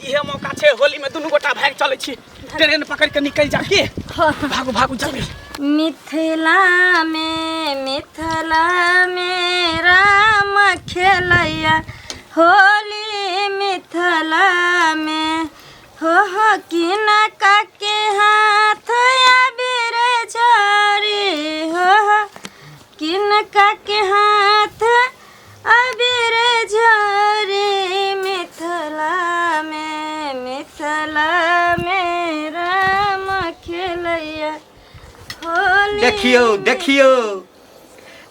इहे मौका छै होली में दुनू गोटा भागि चलै छी ट्रेन पकड़ के निकल जा के भागू भागू जल्दी मिथिला में मिथिला में राम खेलैया होली मिथिला में हो हो किनका के हाथ अबीर झरी हो हो किनका के हाथ अबीर झरी मिथिला में मिथिला में राम खेलैया होली देखियौ देखियौ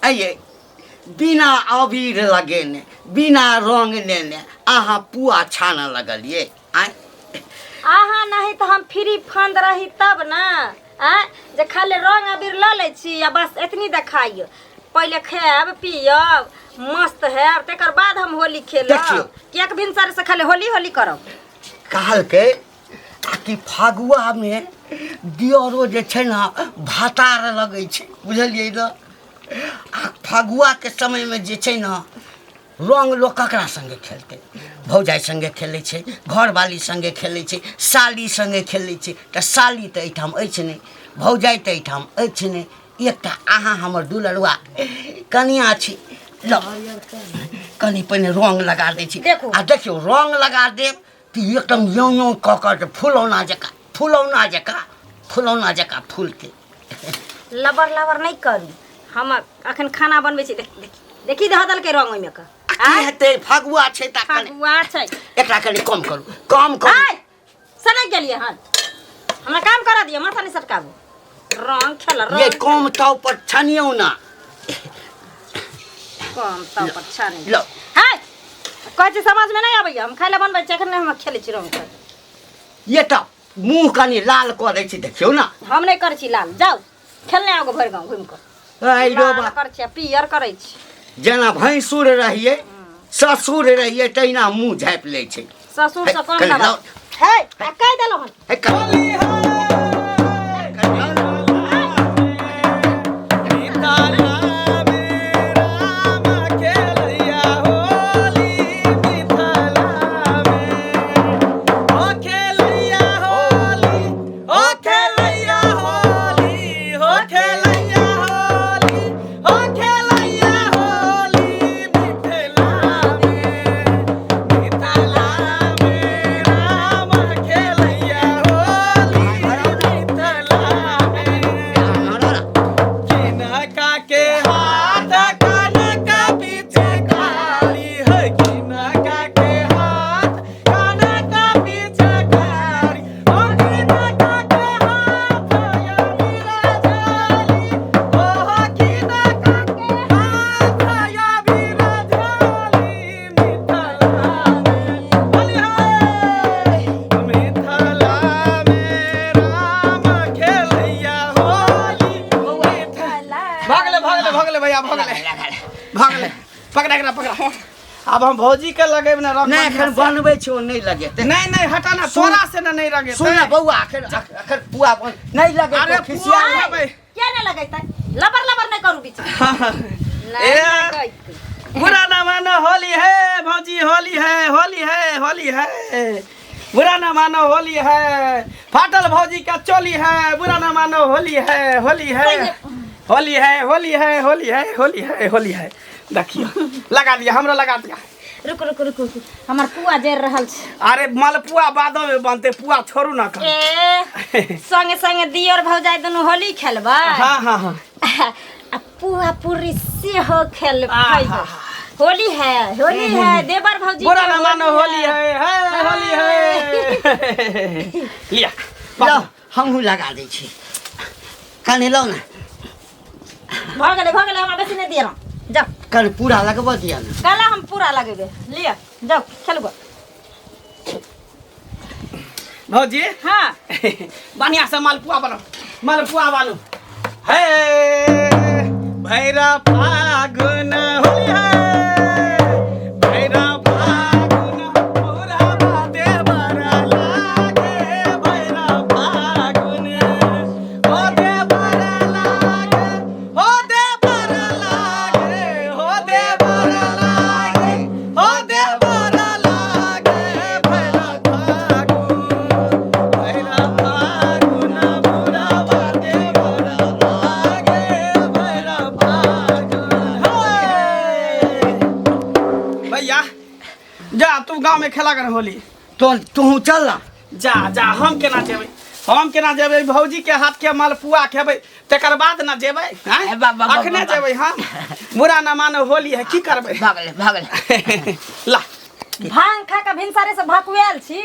आइए बिना अबीर लगेने बिना रंग लेने अहाँ पुआ छानऽ लगलियै आँय अहाँ नहीं तऽ हम फ्री फंड रही तब ना आँय जे खाली रंग अबीर लऽ लै छी आ बस एतनी देखाइयो पहिले खायब पियब मस्त हैब तकर बाद हम होली खेलब देखियौ। किएक भिनसर से खाली होली होली करब कहलकै आ कि फगुआमे दियरो जे छै ने भातार लगै छै बुझलियै ने आ फगुआके समयमे जे छै ने रङ्ग लोक ककरा सङ्गे खेलतै भौजाइ सङ्गे खेलै छै घरवाली सङ्गे खेलै छै साली सङ्गे खेलै छै तऽ साली तऽ एहिठाम अछि नहि भौजाइ तऽ एहिठाम अछि नहि एकटा अहाँ हमर दुलरुआ कनिआँ छी ल कनि पहिने रङ्ग लगा दै छी देखू। आ देखियौ रङ्ग लगा देब तऽ एकदम यौं यौं कऽ कऽ जे फुलौना जकाँ फुलौना जकाँ फुलौना जकाँ फुलतै लबर लबर नहि करू हम अखन खाना बनबै छी देख देखी देखी धऽ देलकै रंग ओहिमे के आ की हेतै फगुआ छै तऽ कनि फगुआ छै एकरा कनि कम करू कम करू आय सनकि गेलियै हन हमरा काम करऽ दिअ माथा नहि सटकाबू रंग खेल ये रंग कम ताव पर छनियौ ना कम ताव पर छानि लो। हाय कहै छी समझमे नहि आबैया हम खाय लए बनबै छी एखन नहि हम खेलै छी रंग के ये तऽ मुँह कनि लाल कऽ दै छी देखियौ ने हम नहि करै छी लाल जाउ खेलने आउ भरि गाँव घुमि कऽ ऐ रो लाल बा करै छी आ पियर करै छी जेना भैंसुर रहियै ससुर रहियै तहिना मुँह झाँपि लै छै ससुर से कम कनि दबाइ लाउ। हे आ कहि देलहुँ हन हे कनि- के हाथ कान का पीछे काली है किनका के हाथ कान का पीछे कारी ओ किनका के हाथ या मेरा जाली ओ किनका के हाथ या मेरा जाली मिथिला में बोली है मिथिला में राम खेलैया होली भगले भगले भगले भैया भगले भगले पकड़ा एकरा पकड़ा अब हम भौजी के लगेब ना रंग नहि एखन बनबै छै ओ नहि लगेतै नहीं नहीं हटा ना सुन- तोरा से ना नहीं रंगे सुन ने बौआ एखन एखन पुआ बन नहि लगेतै अरे खिसिया पुआ खेबै किया नहि लगैतै लबर लबर नहि करू बीच ए नहि लगैतै बुरा ना मानो होली है भौजी होली है होली है होली है बुरा ना मानो होली है फाटल भौजी का चोली है बुरा ना मानो होली है होली है होली है होली है होली है होली है होली है देखियो लगा दिया हमरा लगा दिया रुक रुक रुक रुक हमर पुआ जरि रहल छै अरे मालपुआ बादो में बनते पुआ छोड़ू ना कभी ए संगे संगे दियर भौजाई दुनू होली खेलबै हाँ हाँ हाँ आ पुआ पूरी सेहो खेलबै आहा। होली है होली है देवर भौजी बुरा के ना मानो होली है है होली है लिया लौ हमहूँ लगा दै छी कनि लौ ने भऽ गेलै भऽ गेलै हमरा बेसी नहि दिअ जाउ कनि पूरा लगबऽ दिअ ने काला हम पूरा लगेबै लिअ जाउ खेलू गऽ। भौजी हाँ बढ़िया से मालपुआ बनाओ मालपुआ बनू हे भैरा फागुन होली है भैरा फागुन पूरा बाते बड़ा लागे भैरा फागुन हो दे बड़ा लागे हो दे बड़ा लागे हो दे बड़ा लागे हो दे बड़ा लागे भैरा फागुन खेला कर होली। तो तू चल ना। जा जा, हम केना जेबै, हम केना जेबै? भौजी के हाथ के मालपुआ खेबै तकर बाद ना जेबै। आँय? ए, बा, बा, बा, अखने बा, बा। जेबै हम, बुरा ना मानो होली है, की करबै? भऽ गेलै, भऽ गेलै। ला। भांग खा के भिनसरे से भकुआयल छी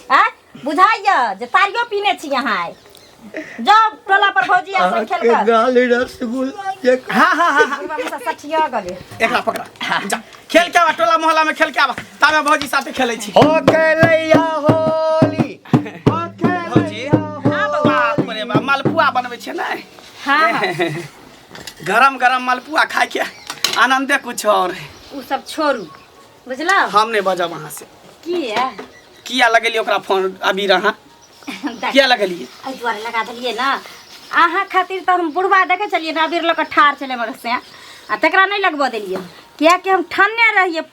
आँय, बुझाइया जे तारियो पीने छी अहाँ आइ। जाओ टोला पर भौजी आ संग खेल कर। गाली रसगुल्ला जे हाँ हाँ हाँ हाँ। बुढ़बा मुसा सठिया गेलै। एकरा पकड़ा, जा खेल के आवा, टोला मोहल्ला में खेल के आवा, ताबे भौजी साथे खेलै छी। हो खेलैया होली, हो भौजी। खेलैया। बाप रे बाप, मालपुआ बनबै छै ने? हाँ हाँ। गरम गरम मालपुआ खाय के आनंदे कुछ और है। उ सब छोड़ू, बुझलौ? हम नहीं बजब अहाँ से। किया? किया लगेलियै ओकरा फोन अभी रहा? किया लगेलियै? एहि दुआरे लगा देलियै ने अहाँ खातिर, तऽ हम बुढ़बा देखै छलियै ने अबीर लऽ कऽ ठाढ़ छलै मगर से, आ तकरा नहि लगबऽ देलियै, किएकि हम ठानने रहियै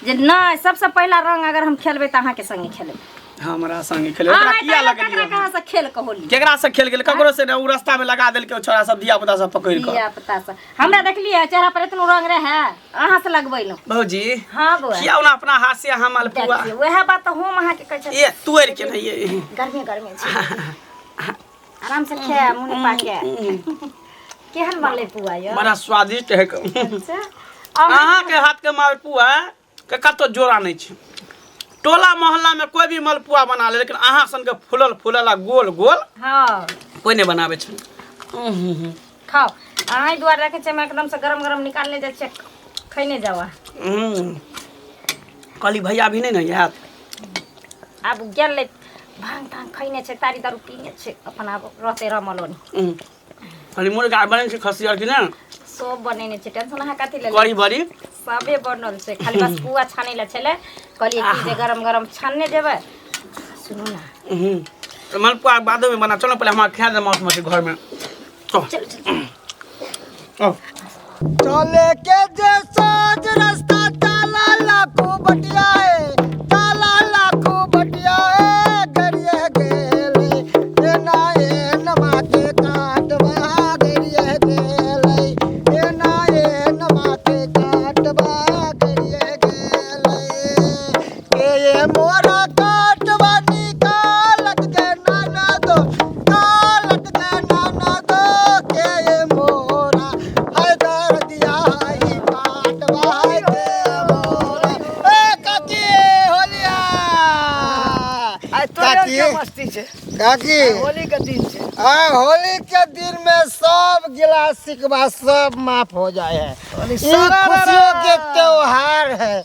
जे नहि, सबसँ पहिला रंग अगर हम खेलबै तऽ अहाँके संगे खेलबै। हमरा संगे खेले ओकरा अहाँ किया एतऽ लगेलियै? ककरा कहाँ से खेल के होली? केकरा से खेल गेल? ककरो से ने, उ रास्ता में लगा देलकै ओ छोरा सब, धिया पुता सब पकड़ि कऽ। धिया पुता सब। हमरा देखलियै चेहरा पर एतनो रंग रहै, अहाँ से लगबैलहुँ। भौजी। हाँ बौआ। किया ओना अपना हाथ से अहाँ मालपुआ? देखियौ, वएह बात तऽ हम अहाँके कहै छी। ए तोड़ि के नहि ये। गर्मी गर्मी छै, आराम से खाए मुँह पाके। केहन बनलै पुआ यौ? बड़ा स्वादिष्ट है। अच्छा। अहाँ के हाथ के मालपुआ के कतौ जोड़ा नहि छै। टोला मोहल्ला में कोई भी मालपुआ बना ले, लेकिन अहाँ सन के फूलल फूलल आ गोल गोल हाँ कोई नहि बनाबै छै। खाओ, अहाँ दुआरे रखै छियै, हम एकदम से गरम गरम निकालने जाइ छियै, खैने जाउ अहाँ। कहली भैया भी नहि ने आयत? आब गेलै, भांग तांग खैने छै, तारी दारू पीने छै, अपन आब रहतै रमल ओनी। कहली मुर्गा बनै छै खस्सी आर कि नहि? सब बनेने छै, टेंशन अहाँ कथी लेल? कड़ी बड़ी सबे बनल छै, खाली बस पुआ छानै लए छलै। कहलियै कि जे गरम गरम छानने जेबै। सुनू ने। तऽ मालपुआ बादोमे बना, चलो पहिले हमरा खा दे माउस मछली घरमे। चल चल। चल। चले के जे सोच रास्ता ताला लाखो बटिया है, ताला लाखो बटिया है, गरिए गेले एना एन माके काटवा, गरिए गेले एना एन माके काटवा, गरिए गेले के ये मोरा काटवा निकालत के नाना दो, कालत के नाना दो, के ये मोरा हाय दर्दिया हाय काटवा हाय के मोरा। ए काकी, होलिया। आइ तोरे काकी। के मस्ती छै। काकी। आइ होली के दिन छै। आ होली के दिन में सब गिला शिकवा सब माफ हो जाए है। होली ई सारा खुशियों के त्योहार है।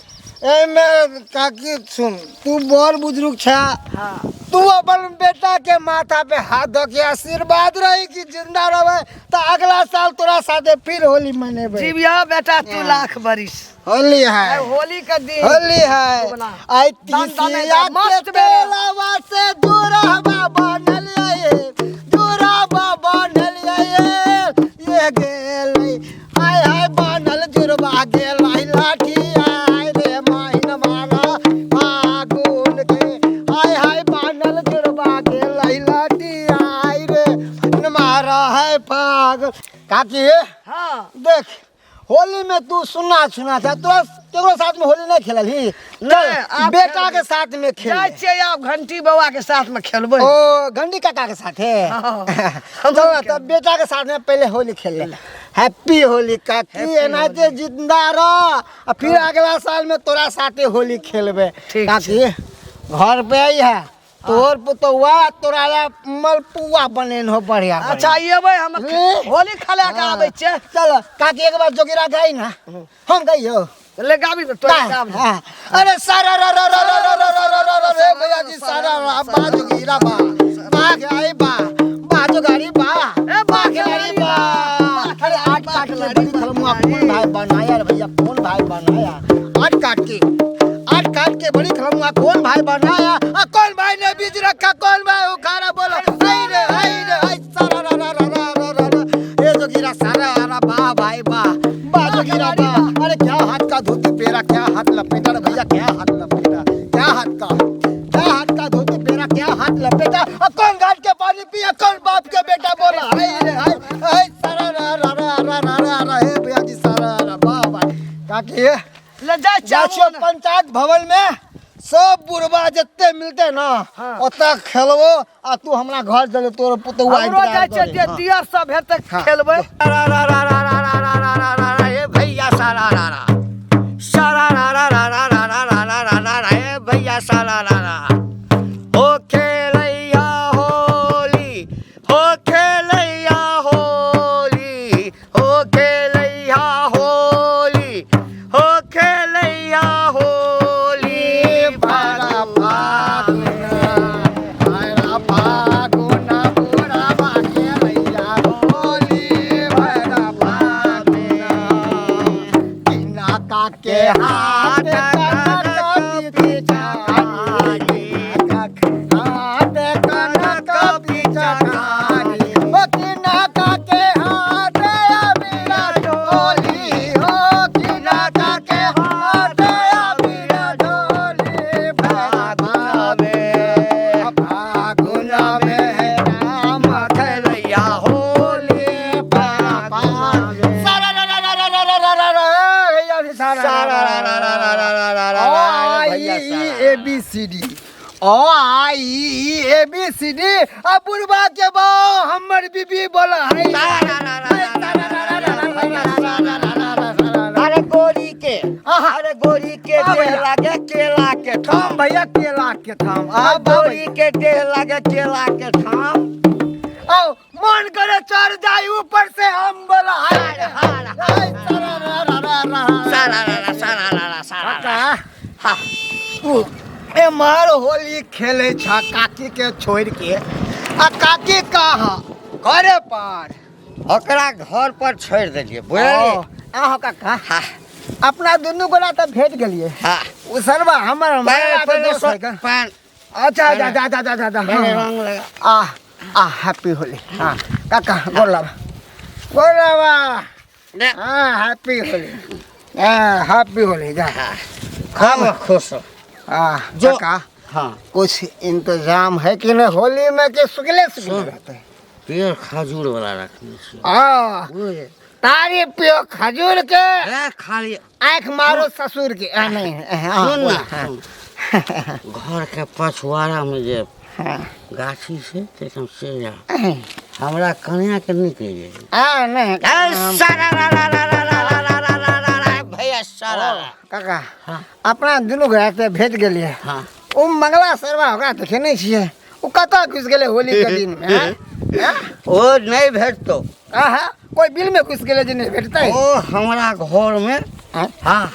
एमे काकी सुन, तू बड़ बुजुर्ग छा। हाँ। तू अपन बेटा के माथा पे हाथ धो के आशीर्वाद रही कि जिंदा रहे तो अगला साल तोरा साथे फिर होली मनेबे। जीविया बेटा तू लाख बरिस। होली है। आइ होली के दिन होली है। बोला। आई दान दान तीसिया दान, के मस्त बेरा। तेलवा से जुराबा बनल ये, जुराबा बनल ये, ये गेलै हाय हाय बनल जुरबा गेलै लाठी आय रे माहिन मारा फागुन के, हाय हाय बनल जुरबा गेलै लाठी आय रे मारा है फागुन। काकी। हाँ। देख, होली में तू सुना सुना था, तोरा केकरो साथ में होली नहीं खेलल ही? नहीं, चल, आब बेटा खेलबै। के साथ में खेल। जाइ छियै आब घंटी बाबा के साथ में खेलबै। ओ घंटी काका के साथ है? हाँ। चल तब बेटा के साथ में पहले होली खेल ले। हैप्पी होली काकी, एनाहिते जिंदा रह आ फिर अगला साल में तोरा साथे होली खेलबे। ठीक। काकी, घर पे आई है तोहर पुतौआ, तोरा ला मलपुआ बनेन हो बढ़िया। अच्छा, अयबै हम। ए? होली खेला के आबै छियै। चल काकी, एक बार जोगिरा गाई ना, हम गई हो। ले गाबी ने, तोरा गाबी। हाँ। अरे सारा रा रा रा रा रा रा रा रा रा रे भैया जी, सारा रा बा जोगिरा बा, बा आई बा, बा जोगारी बा, ए, बा खिलाड़ी बा। अरे आठ काट के बड़ी खलमुआ कौन भाई बनाया रे भैया, कौन भाई बनाया? आठ काट के, आठ काट के बड़ी खलमुआ कौन भाई बनाया? आ कौन भाई ने बीज रखा, कौन भाई उखाड़ा? बोलो आई रे, आई रे, आई सारा रा रा रा रा रा रा रा। ए जोगिरा सारा रा बा भाई बा, बा जोगिरा बा। अरे क्या हाथ का धोती पेरा, क्या हाथ लपेटा रे भैया, क्या हाथ लपेटा, क्या हाथ का, क्या हाथ का धोती पेरा, क्या हाथ लपेटा? आ कौन घाट के पानी पिया, कौन बाप के बेटा? बोला हाय रे हाय हाय सारा रा रा रा रा रा रा रा। हे भैया जी, सारा रा बा भाई। काकी, ले जाइ जा छियै। छियो पंचायत भवन में। सब बुढ़बा जते मिलते ना ओतऽ खेलबो आ तू हमरा घर चले तोर पुतहुआ हमरो इंतजार जाइ छियै करे। जे दियर सब हेतै खेलबै। रा रा रा रा रा रा रा रा रा रा ए भैया सारा रा रा सारा रा रा रा रा रा रा रा रा रा रा रा ए भैया सारा रा रा हो खेलैया होली हो खेलैया होली हो खेलैया होली हो खेलैया होली भरा फागुना, भरा फागुना, बुढ़ाबा खेलैया होली, भरा फागुना। किना के हाथ कनक पिचकारी, हाथ कनक पिचकारी, ओ किना के हाथ अबीरा डोली, हो किना के हाथ अबीरा डोली, फागुन में फागुन में राम खेलैया होली फागुन में सारा रा रा रा रा रा रा रा रा सारा सारा रा रा रा रा रा रा रा रा ओ रा आई भैया ई सारा। ए बी सी डी ओ आई ई ए बी सी डी आ बुढ़बा के बा हमर बीबी बोला है सारा रा रा रा रा रा रा रा भैया सारा रा रा। अरे गोरी के अरे गोरी के हाँ देह भैया। लागे केला के थाम भैया केला के थाम आ आ गोरी के देह लागे केला के थाम आओ मन करे चढ़ जाई ऊपर से हम बोला है हार, हाय, सारा रा रा रा रा रा। सारा रा रा सारा रा रा सारा रा। काका, हाँ। तू एम्हर होली खेले छ काकी के छोड़ के आ काकी कहाँ घरे पर ओकरा घर पर छोड़ देलिए बुझलिए आहो काका हाँ अपना दुनू गोला तऽ भेट गेलिए हाँ उ सरवा हमर पहले हमर पहले दोस्त है का। पान अच्छा अच्छा अच्छा अच्छा अच्छा पहले हाँ। रंग लगा आ आ हैप्पी होली हाँ काका गोर लाबा गोर लाबा ने हाँ हैप्पी होली हाँ हैप्पी होली जा खूब खुश हो। हाँ जो- काका हाँ कुछ इंतजाम है कि नहीं होली में कि सुखले सुखले सुन। रहते हैं पेड़ खजूर वाला रखने छियै आ बुझलिए तारी पियो खजूर के ए खाली आँख मारो ससुर के आ, नहीं हाँ, सुन बोल, ना हाँ, सुन। घर के पछुआरा में जे हाँ, गाछी छै ताहिठाम से जा हमरा कनिया के निकलि गेल आ, नहीं ए सारा रा रा रा रा रा रा रा रा रा रा रा भैया सारा रा। काका हाँ। अपना दुनू घरे से भेट गेलिए हाँ ओ मंगला सरवा ओकरा देखे नहीं छियै ओ कतऽ घुसि गेलै होली के दिन में हाँ? हाँ? ओ नहि भेटतौ आहा कोई बिल में घुसि गेलै जे नहि भेटतै ओ हमरा घर में हाँ? हाँ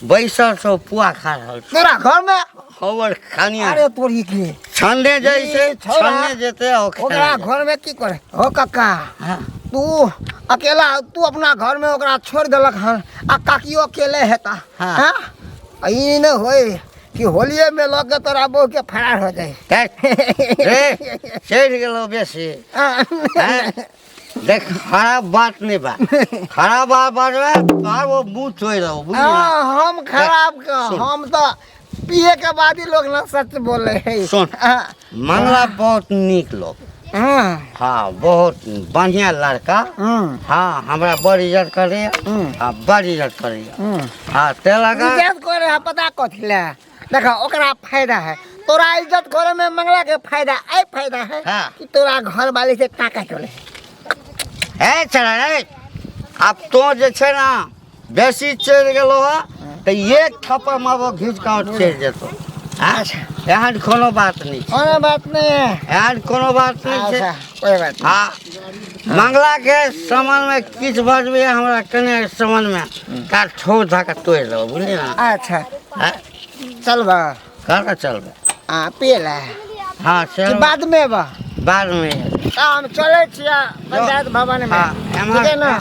बैसल छौ पुआ खा रहल छौ तोरा घर में हमर कनिया अरे तोरी के छनने जाइ छै ई छौड़ा। छनने जेतै आ ओ ओकरा खेने जेतै। घर में की करे हो कक्का हाँ तू अकेला तू अपना घर में ओकरा छोड़ देलक हन आ काकियो अकेले हेता हाँ। हाँ? आ ई नहि होय कि होलिये में लऽ के तोरा बहू के फरार हो जाए रे चढ़ि गेलौ बेसी हैं? देख खराब बात नहीं बा खराब बात बाजबै तो वो मुँह तोड़ि देबौ बुझली ना? हाँ, हम खराब के सुन। हम तो पिए के बाद ही लोग ना सच बोले है सुन। हाँ, मंगला बहुत नीक लोग हाँ, हाँ बहुत बढ़िया लड़का हम्म, हाँ हमरा बड़ इज्जत करैया हम्म। हाँ बड़ इज्जत करैया हम्म। हाँ ते लगा इज्जत करे है पता कथी ले देखा ओकरा फायदा है तोरा इज्जत करे में मंगला के फायदा ऐ फायदा है हाँ। कि तोरा घर वाले से टाका चले हे चला रे आब तो जे छै ना बेसी चढ़ि गेलो हँ तऽ एक थप्पड़ मारबो घीच कऽ और चढ़ि जेतौ हाँ एहन कोनो बात नहि छै कोनो बात नहीं है एहन कोनो बात नहि छै अच्छा कोई बात नहीं हाँ मंगला के सामान में किछु बजबै हमरा कने सामान में कार ठोक धऽ कऽ तोड़ि देबो बुझली ना अच्छा हाँ चल बा कतऽ चलबै हाँ पिए ला हाँ कि चल बाद में बा बाद में तो हम चले छियै पंचायत भवन में हाँ, एम्हर- ठीक है ना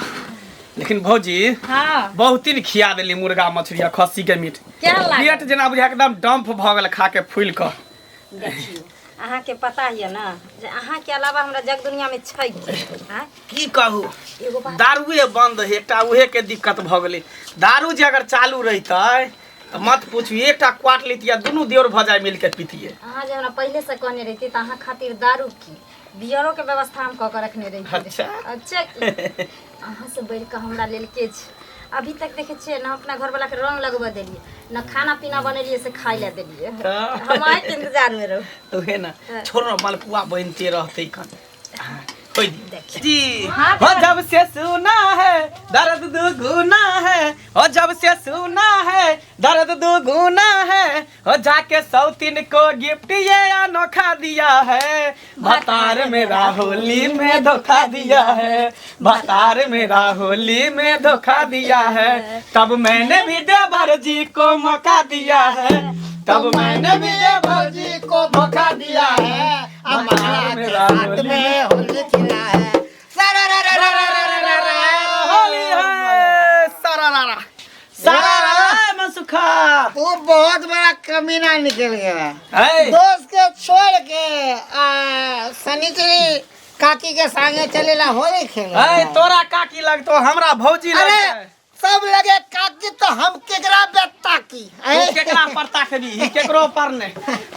लेकिन भौजी हाँ बहुत दिन खिया देली मुर्गा मछली आ खस्सी के मीट क्या लागल पेट जेना बुझा एकदम डंप भऽ गेल खा के फूलि कऽ देखियौ अहाँके पता यऽ ने जे अहाँके अलावा हमरा जग दुनिया में छै के आँय? की कहू एगो बात दारुए बंद है एकटा उहे के दिक्कत भऽ गेलै दारू जे अगर चालू रहितै तऽ मत पूछू एकटा क्वाट लेतियै दुनू देवर भऽ जाय मिल के पीतियै अहाँ जे हमरा पहिले से कहने रहिती तऽ अहाँ खातिर दारू की बियरो के व्यवस्था हम कऽ के रखने रहिती अच्छा। अच्छा की? अहाँ से बढ़ि कऽ हमरा लेल के छै अभी तक देखे छियै ना अपना घर वाला के रंग लगबऽ देलियै ना खाना पीना बनेलियै से खाइ लए देलियै। हाँ। हम अहाँके इंतजार में रहू। उहे ना, छोड़ ना, मालपुआ बनते रहते कन। हाँ, होई दी। देखिए। जी। हाँ, हो जब से सुना है दर्द दुगुना है, हो जब से सुना है दर्द दुगुना है, हो जाके सौतीन को गिफ्ट ये अनोखा दिया है, भतार मेरा होली में धोखा दिया है, भतार मेरा होली में धोखा दिया है, तब मैंने भी देवर जी को मौका दिया है, तब मैंने भी देवर जी को धोखा दिया है, अब भतार के मेरा साथ होली में होली खेला है। होली है सारा सारा मनसुखा। तू बहुत बड़ा कमीना निकल गया। है दोस्त के छोड़ के शनिचरी काकी के संगे चलेला होली खेले। है तोरा काकी लगतो, हमरा भौजी अरे लगतै। सब लगे काकी तो हम केकरा बेटा की तू केकरा पर ताकबी? केकरो पर ने,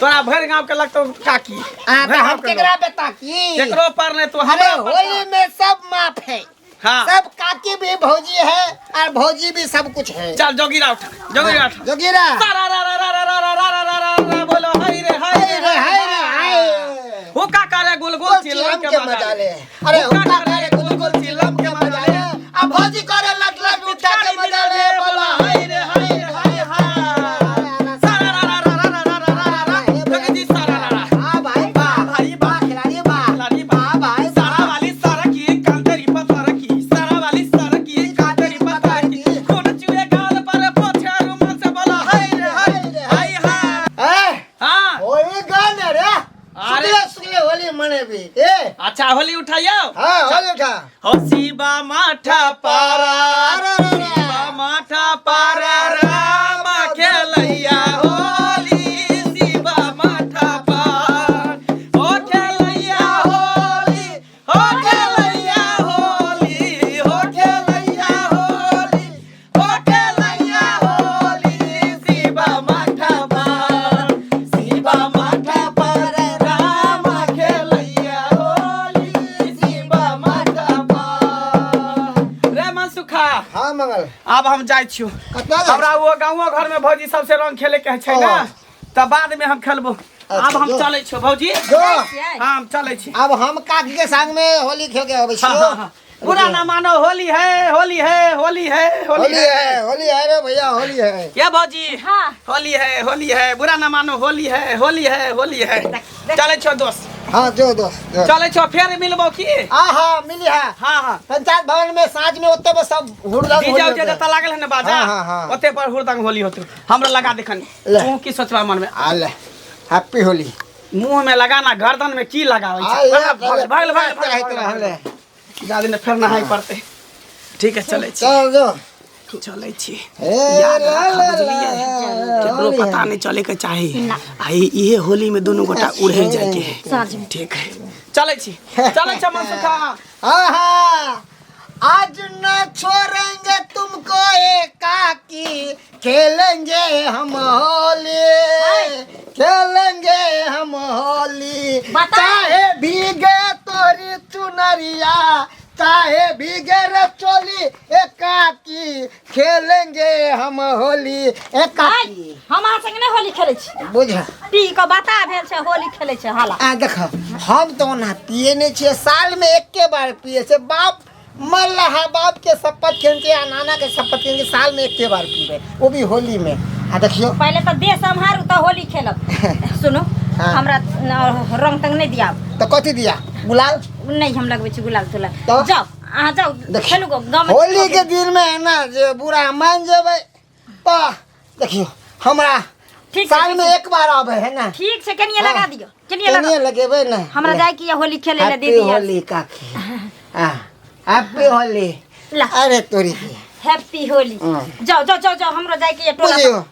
तोरा भरि गांव के लगतो काकी। आ, भरि तो हम गाँव के केकरा लोग। बेटा की? केकरो पर ने, तू अरे हमरा पर होली में सब माफ है। हाँ। सब काकी भी भौजी है और भौजी भी सब कुछ है। चल जोगीरा उठा, जोगीरा उठा। जोगीरा। सारा रा रा रा रा रा रा रा रा रा रा, बोलो हाय रे हाय हाय रे हाय रे हाय। हुक्का करे गुल गुल चिलम के मजा ले। अरे हुक्का करे गुल गुल चिलम के मजा ले, आ भौजी करे लट लट उठा के मजा ले, बोलो हाय रे हाय रे हाय हाय। सारा रा रा रा रा रा रा रा रा, जोगी जी सारा रा रा। हां भाई वाह, भाई वाह, खिलाड़ी वाह, खिलाड़ी वाह। वाह भाई। सारा वाली सारा की कांतरी पत्थर की, सारा वाली सारा की कांतरी पत्थर की, खून चुए गाल पर पोछा रुमाल से, बोला हाय रे हाय हाय हाय। ए हां होली गान रे। अरे। सुगले सुगले होली मने भी ए। अच्छा होली उठाइयो। हां होली उठा। हो शिवा माठा पारा, अरे अरे अरे। शिवा माठा पारा राम खेलैया होली, शिवा माठा पार हो खेलैया होली, हो खेलैया होली, हो खेलैया होली, हो खेलैया होली, शिवा माठा पार, शिवा माठा पार राम खेलैया होली, शिवा माठा पार। रे मनसुखा। हां मंगल। आब हम जाइ छियो। कतऽ जाइ? हमरा ओ गाँवो घर में भौजी सबसे रंग खेले के छै ना, तऽ बाद में हम खेलबो। आब हम जो। चलै छियो भौजी। जो। हाँ हम चलै छी। अब हम काकी के संग में होली खेल के अबै हाँ, छियो। हाँ, हाँ। बुरा ना मानो होली है, होली है, होली है, होली होली है। है, होली है रे भैया, होली है। ये भौजी। हाँ। होली है, होली है, बुरा ना मानो होली है, होली है, होली है। चलै छियो दोस्त। हाँ जो दोस्त जो। चलै छियो, फेर मिलबो की? आहा मिली है। हाँ हाँ। पंचायत भवन में साँझ में ओते बस सब हुड़दंग डीजे होली उजे होतै। जतऽ लागल है ना बाजा, हाँ, हाँ, हाँ। ओते पर हुड़दंग होली होतै। हमरा लगा देखनी। ले। तू की सोचबा मन में? आ ले, हैप्पी होली। मुंह में लगाना, गर्दन में की लगाबै आ छै? ले, भाग, भाग, भाग, तरह भाग, तरह भाग, ले। जादे ने फेर नहाय पड़तै। ठीक है चलै छी। चल जो। चलै छी। ए, याद ला, राखब, ला, बुझलियै? ला, केकरो होली पता है। नहीं चले के चाही। आ इहे होली में दोनों गोटा उड़े जाय के है। साँझ में। ठीक है चलै छी, चलै छी मनसुखा। आहा आज न छोड़ेंगे तुमको एकाकी, खेलेंगे हम होली, खेलेंगे हम होली। बता। चाहे भीगे तोरी चुनरिया, चाहे भीगे रे चोली एकाकी, खेलेंगे हम होली एकाकी। हम अहाँ संगे नहि होली खेलै छी। बुझ पी कऽ बता भेल छै होली खेलै छै हाला। आ देख, हम तो ओना पिए नहीं छियै, साल में एके बार पिए छै। बाप मर रहा, बाप के शपथ खेन के आ नाना के शपथ खेन के साल में एके बार पीबे, वो भी होली में। आ देखियो पहिले तऽ देह सम्हारू तऽ होली खेलब। सुनू। हाँ। हमरा रंग तंग नहि दियाब। तो कथी दिया? गुलाल? नहि, हम लगबै छी गुलाल तुलाल। तऽ? जाउ अहाँ जाउ। देखियो, खेलू गो गाँवमे। होली के दिन में है ना जे बुरा मान जेबै तो देखियो हमरा ठीक छै, साल में ठीक एक बार आबे है ना। ठीक छै, कनिये लगा हाँ। दियौ, कनिये लगा। कनिये लगेबै ना। हमरा ले। जाय के होली खेले ले हैप्पी दीदी। होली काकी। हाँ हैप्पी होली। ला। अरे तोरी के। हैप्पी होली। हाँ। जाओ जाओ जाओ जाओ, हमरो जाय के ये टोला। बुझियो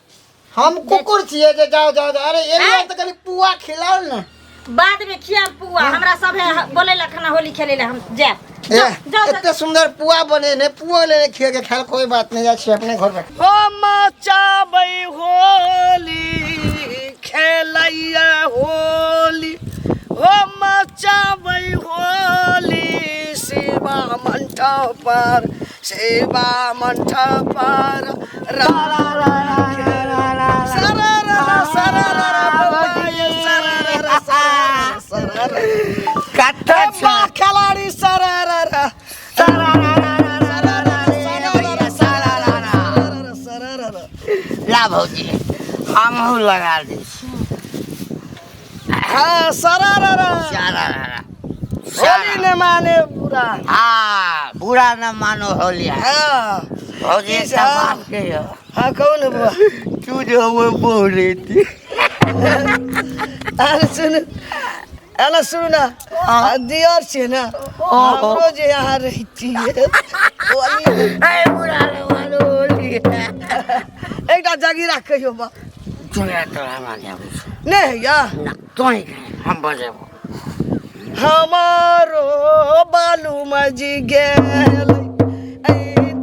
हम कुकुर छियै जे जाओ जाओ जाओ। अरे एलियै आँय? तऽ कनि पुआ खिलाओ ने। बाद में खियाब पुआ, हमरा सब है बोले ला खाना होली खेले ला हम जायब। ए, जाओ जाओ एते सुंदर पुआ बने ने, पुआ लेने खिया के खायल कोई बात नहीं, जाइ छी अपने घर पर। हो मचाबै होली खेलैया होली, हो मचाबै होली शिवा मंडप पर, सेवा मंडप पर रा रा रा रा सरा रा रा सरा रा रा बौआ ये सरा रा रा सरा रा रा कत्ता बा खिलाड़ी सरा रा रा सारा रा रा रा रा रा रा रे भैया सारा रा रा सरा रा रा ला भौजी हमहूँ लगा दै छी हाँ सरा रा रा सारा रा रा होली न माने बुरा हाँ बुरा न मानो होली है हाँ भौजी की एकटा सब? बात कहियो हाँ कहू ने बुआ तू जो हमर बहू रहती अरे सुन अरे सुन ना दियर छै ना हमरो जे यहाँ रहती है होली ए बुरा न मानो होली है एकटा जगीरा कहियो बा तोरा तोरा हमरा नहि आबै छौ नहीं या ना तोही कही हम बजेबो हमारो बालू मजी गेल ऐ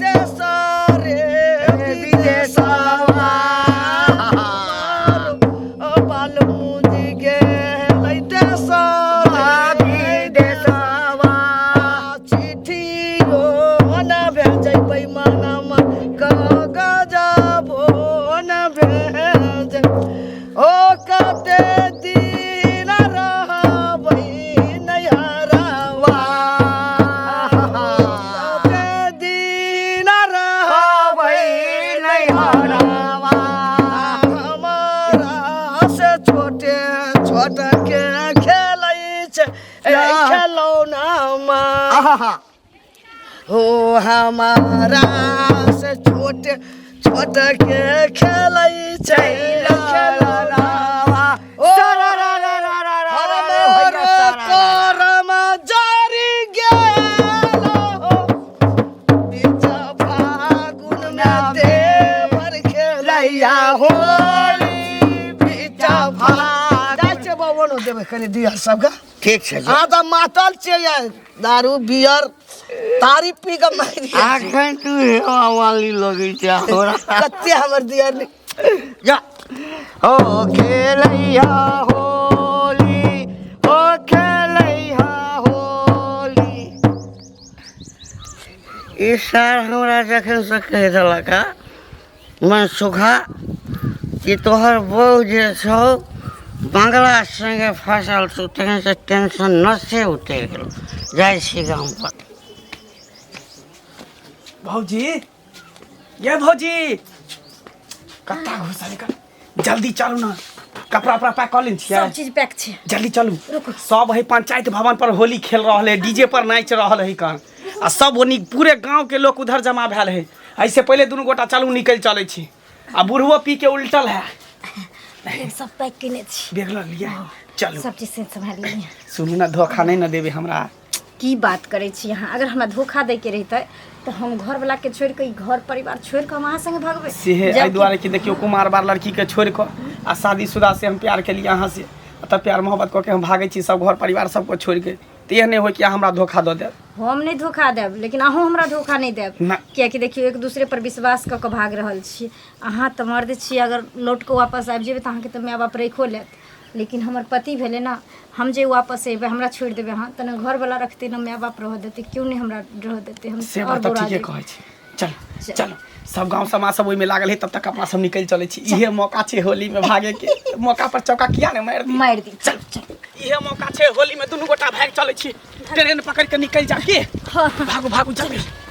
देश रे विदेशवा हमारो बालू मजी गेल ऐ देश रे विदेशवा चिट्ठियो न भेजै बैमानमा कागजबो न भेजै ओ कते दिन रहबै नैहरवा कते दिन रहबै नैहरवा हमारा से छोटे छोट के खेलै छै ए खेलौना आहा हो हमारा से छोटे छोट के खेलै छै खेलौनावा ओ सारा रा रा रा रा रा रा रे हमर भैया सारा रा रा। करम जरि गेल हो बीच फागुन में देवर खेलैया होली बीच फागुन जाइ छै बबनो देबै कनि दिया सबके ठीक छै अहाँ तऽ मातल छियै यार दारू बियर तारी पी कऽ मारि दिया। अखन तू हेवा वाली लगै छै हमरा कते हमर दियर नि- जा हो खेलैया होली हो खेलैया होली ई सार हमरा जखन से कहि देलक हँ मन सुखा कि तोहर बहू जे छौ बंगला संगे फसल छौ तखन से टेंशन नसे उतरि गेल जाइ छी गाम पर भौजी ये भौजी कत्ता घुसा निकल जल्दी चलू ना कपड़ा उपड़ा पैक कऽ लेने छियै सब चीज पैक छै जल्दी चलू सब है पंचायत भवन पर होली खेल रहल है डीजे पर नाचि रहल है कन आ सब ओनी पूरे गांव के लोग उधर जमा भेल है ऐसे पहले दुनू गोटा चलू निकलि चलै छी आ बुढ़वो पी के उल्टल है बैग सब पैक केने छी बैग लऽ लिअ चलू सब चीज से सम्हारि लेलियै सुनू ना धोखा नहि ने देबै हमरा की बात करै छी अहाँ अगर हमरा धोखा दैके रहितै तऽ हम घरवला के छोड़ि कऽ ई घर परिवार छोड़ि कऽ हम अहाँ संगे भगबै से एहि जबकि दुआरे कि देखियौ कुमार बार लड़की के छोड़ि कऽ आ शादीशुदा से हम प्यार केलियै अहाँ से आ तब प्यार मोहब्बत कऽ के हम भागै छी सब घर परिवार सबके छोड़ि के तऽ एहन नहि होइ कि अहाँ हमरा धोखा दऽ देब हम नहि धोखा देब लेकिन अहूँ हमरा धोखा नहि देब ना। कियाकि देखियौ एक दूसरे पर विश्वास कऽ कऽ भाग रहल छी अहाँ तऽ मर्द छी अगर लौट कऽ वापस आबि जेबै तऽ अहाँके तऽ माय बाप राखिओ लेत लेकिन हमर पति भेलै ने हम जे वापस अयबै हमरा छोड़ि देबै अहाँ तऽ ने घरवला रखतै ने माय बाप रहऽ देतै केओ नहि हमरा रहऽ देतै हम से आओर बात तऽ बौरा ठीके जेबै। कहै छी चल चलो सब गांव समाज सब ओहिमे लागल है तब तक अपना सब निकलि चलै छी इहे मौका छै होली में भागे के मौका पर चौका किया ने मारि दी मारि दी चल चल इहे मौका छै होली में दुनू गोटा भागि चलै छी ट्रेन पकड़ के निकलि जा के भागू भागू जल्दी